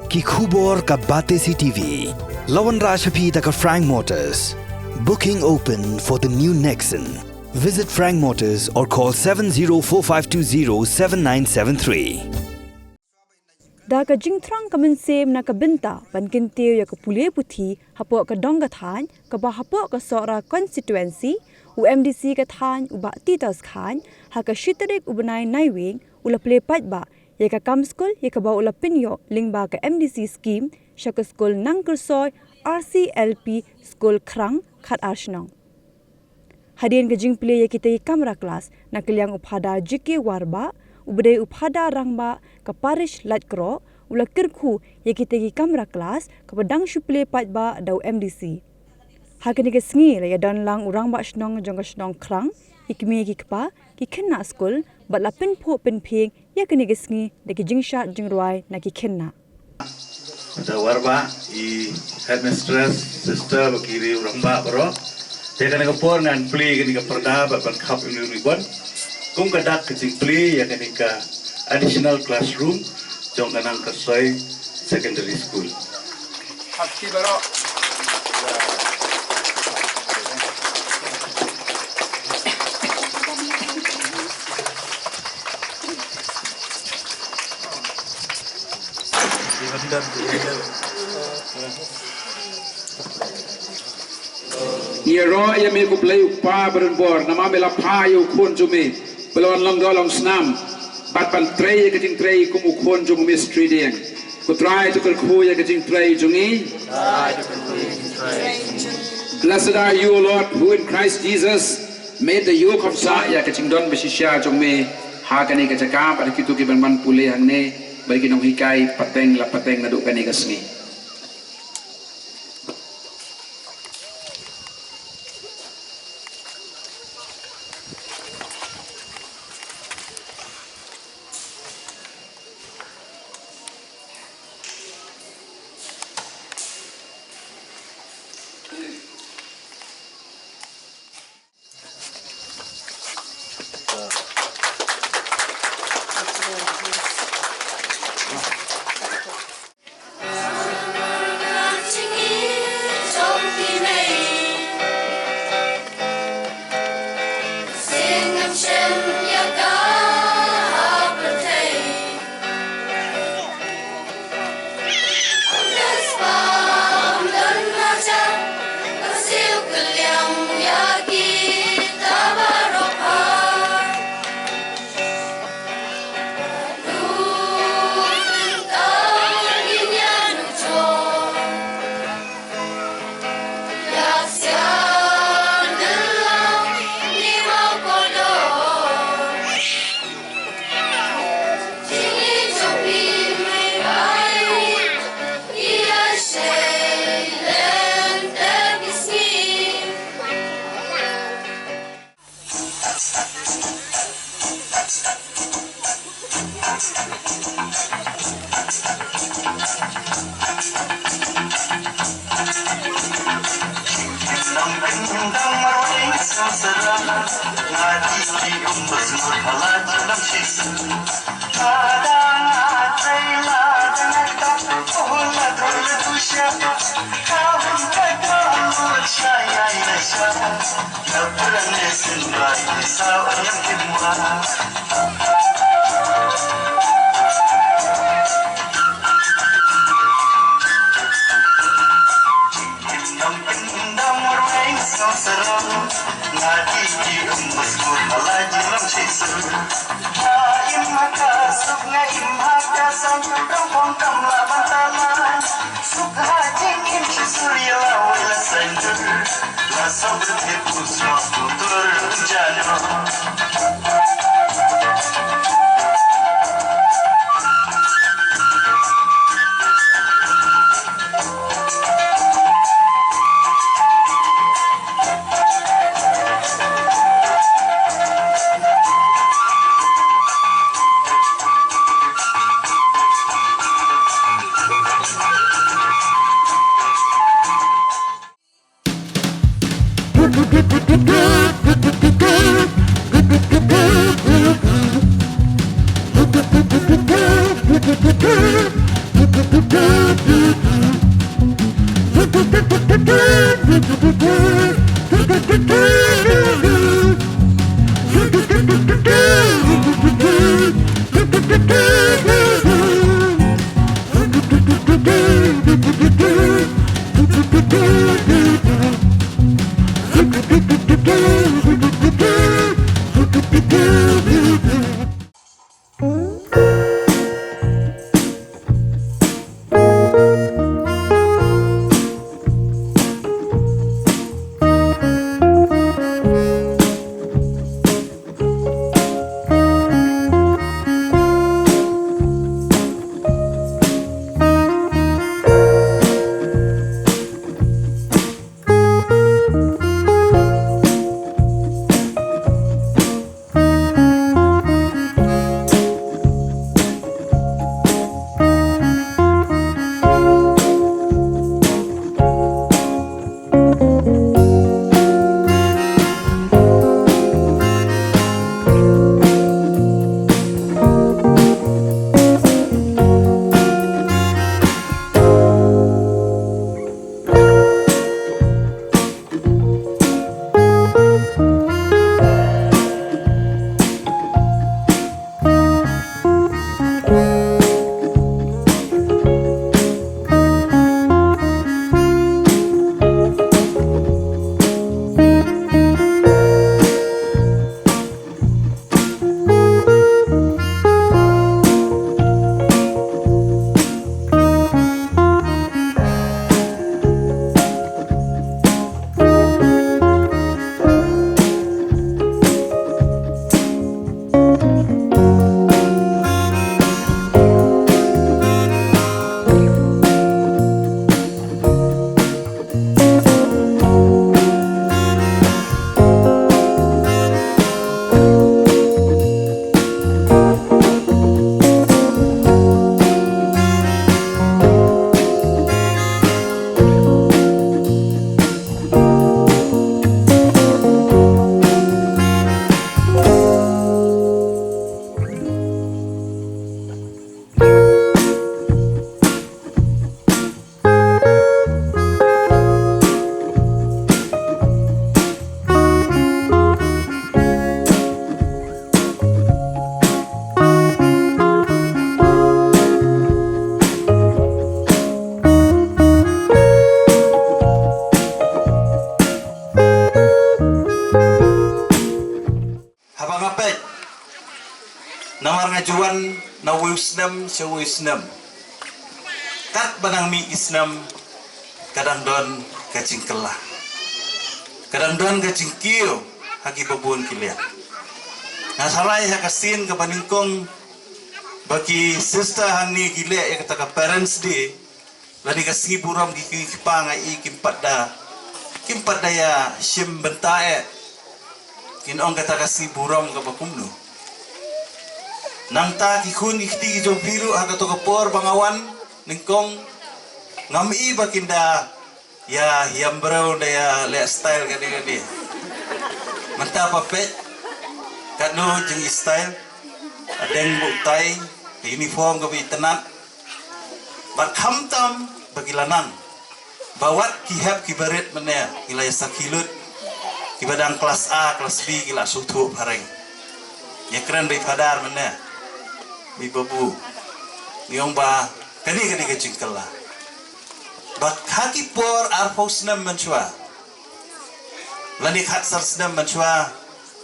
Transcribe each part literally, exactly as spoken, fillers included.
Ki khubor ka Batesi T V. La wanrah sha phi da ka Frank Motors. Booking open for the new Nexon. Visit Frank Motors or call seven zero four five two zero seven nine seven three. Da ka jingthrang ka mynsiem na ka bynta ban kyntiew ïa ka pule puthi hapoh ka dong ka thaiñ kaba hapoh ka Sohra constituency, u M D C ka thaiñ u Bah Titus Chyne, ha ka shi tarik u bnai Naiwieng u la plie paidbah ïa ka kam skul ïa kaba u la pynïoh lyngba ka M D C scheme sha ka skul Nangkyrsoi R C L P School Khrang khatar shnong. Hadien ka jingplie ïa kita ki kamra klas na ka liang u Phadar G K Warbah, uba dei u Phadar Rangbah ka Parish Laitkroh, u la kyrkhu ïa kita ki kamra klas kaba dang shu plie paidbah da u M D C. Ha kane ka sngi la ïadon lang u Rangbah Shnong jong ka shnong Khrang, ki kmie ki kpa, ki khynnah skul, bad la pynphuh pynphieng ïa kane ka sngi da ki jingshad jingrwai na ki khynnah. Da Warbah, i headmistress, sister, bad ki riew rangbah baroh. Te kane ka por ngan plie kane ka pyrda bad ban khap ïa une u ribbon. Kum ka dak ka jingplie ïa kane ka additional classroom jong ka Nangkyrsoi Secondary School. Khap ki baroh. Ngi ïaroh ïa me ko Blei u Kpa badonbor, namar me la phah ïa u Khun jong me ba la wan long doh long snam bad ban trei ïa ka jingtrei kum u Khun jong u Mistri Dieng. Ko Trai to kyrkhu ïa ka jingtrei jong ngi. Blessed are you, O Lord, who in Christ Jesus made the yoke of Zion. Ïa ka jingdon ba shisha jong me ha kane ka jaka bad kito ki ban ban pule hangne bad ki nonghikai pateng la pateng naduh kane ka sngi. Haba nga peit, namar nga ju wan na uwei u snem sha uwei u snem. Katba nang mih ki snem, ka dang don ka jingkylla, ka dang don ka jingkiew ha kiba bun ki liang. Nga tharai ha ka sien kaba nyngkong ba ki sister hangne ki leh ïa kata ka Parents' Day, lane ka sngi burom, ki kmie ki kpa nga i kim pat da, kim pat da ïa shim bynta eh. Kin ong kata ka sngi burom kaba kumno. Nangta ki khun ki kti ki jong phi ruh ha kato ka por ba nga wan nyngkong, ngam i ba kin da ïa hiam briew, da ïa leh style kane kane. Mynta pha peit katno jing i style, a deng buh tai, uniform kaba itynnad. Bad khamtam ba ki la nang, ba wat ki hep ki barit mynne ki la ïa sakhi lut, kiba dang klas A klas B ki la sngewthuh phareng. Ïa kren ba i Phadar mynne, ba i Babu, ngi ong ba kane kane ka jingkylla. Ba ha ki por arphew snem mynshuwa, lane khatsan snem mynshuwa,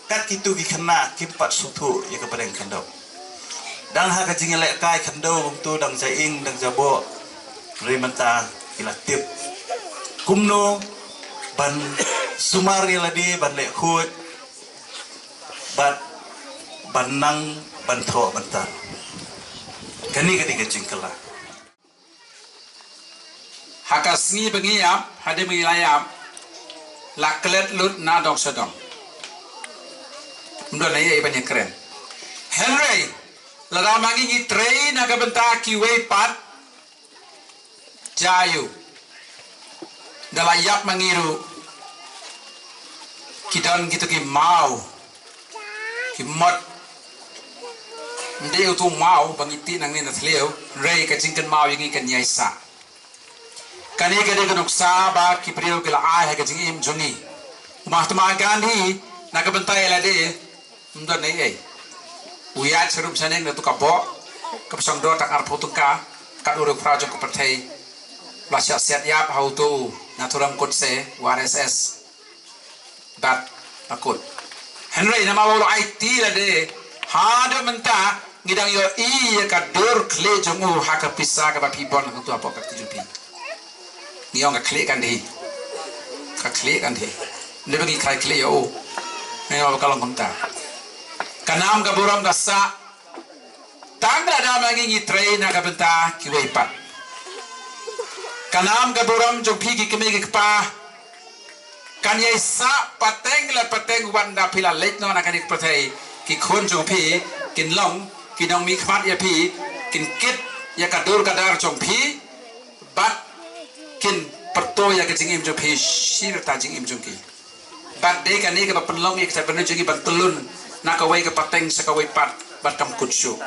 kat kito ki khynnah kim pat sngewthuh ïa ka pdeng khyndew. Dang ha ka jingïalehkai khyndew kumto, dang ja ing dang ja boh, hynrei mynta ki la tip kumno ban sumar ïa lade, ban leh khuid, bad ban nang ban thoh ban tar. Kane kane ka jingkylla. Ha ka sngi ba ngi ïap, hadien ba ngi la ïap, la klet lut na dong sha dong. Ym don eiei ban ïakren. Hynrei lada ma ngi ngi trei na ka bynta kiwei pat, jia ïa u. Da la ïap ma ngi ruh, ki don kito ki maw, ki mot. Ym dei uto u maw ba ngi tih nangne na thliew, hynrei ka jingkynmaw ïa ngi kan ïai sah. Kane ka dei ka nuksa ba ki briew ki la ai ha ka jingim jong ngi. Mahatma Gandhi na ka bynta ïa lade ym don ei ei. U ïaid sharum shaneng na tu ka boh kaba shong dor tang arphew tyngka, kat u riewkhraw jong ka pyrthei. La shah siat ïap ha uto u Nathuram Godse, u R S S. Bad la kut. Hynrei namar ba u la aiti lade, haduh mynta ngi dang ïohi ïa ka dur khlieh jong u ha ka pisa kaba phi bun hangtu hapoh ka kti jong phi. Ngi ong ka khlieh Gandhi. Ka khlieh Gandhi. Nda ba ngi khlaiñ khlieh ïa u. Ngi ong ba ka long kumta. Ka nam ka burom ka sah. Tang lada ma ngi ngi trei na ka bynta kiwei pat. Ka nam ka burom jong phi ki kmie ki kpa kan ïai sah pateng la pateng, wat nda phi la leit noh na kane ka pyrthei. Ki khun jong phi kin long ki nongmihkhmat ïa phi, kin kit ïa ka dur ka dar jong phi, bad kin pyrto ïa ka jingim jong phi shi rta jingim jong ki. Bad dei kane kaba pynlong ïa ka jaitbynriew jong ngi ban tyllun na kawei ka pateng sha kawei pat bad kam kut shuh.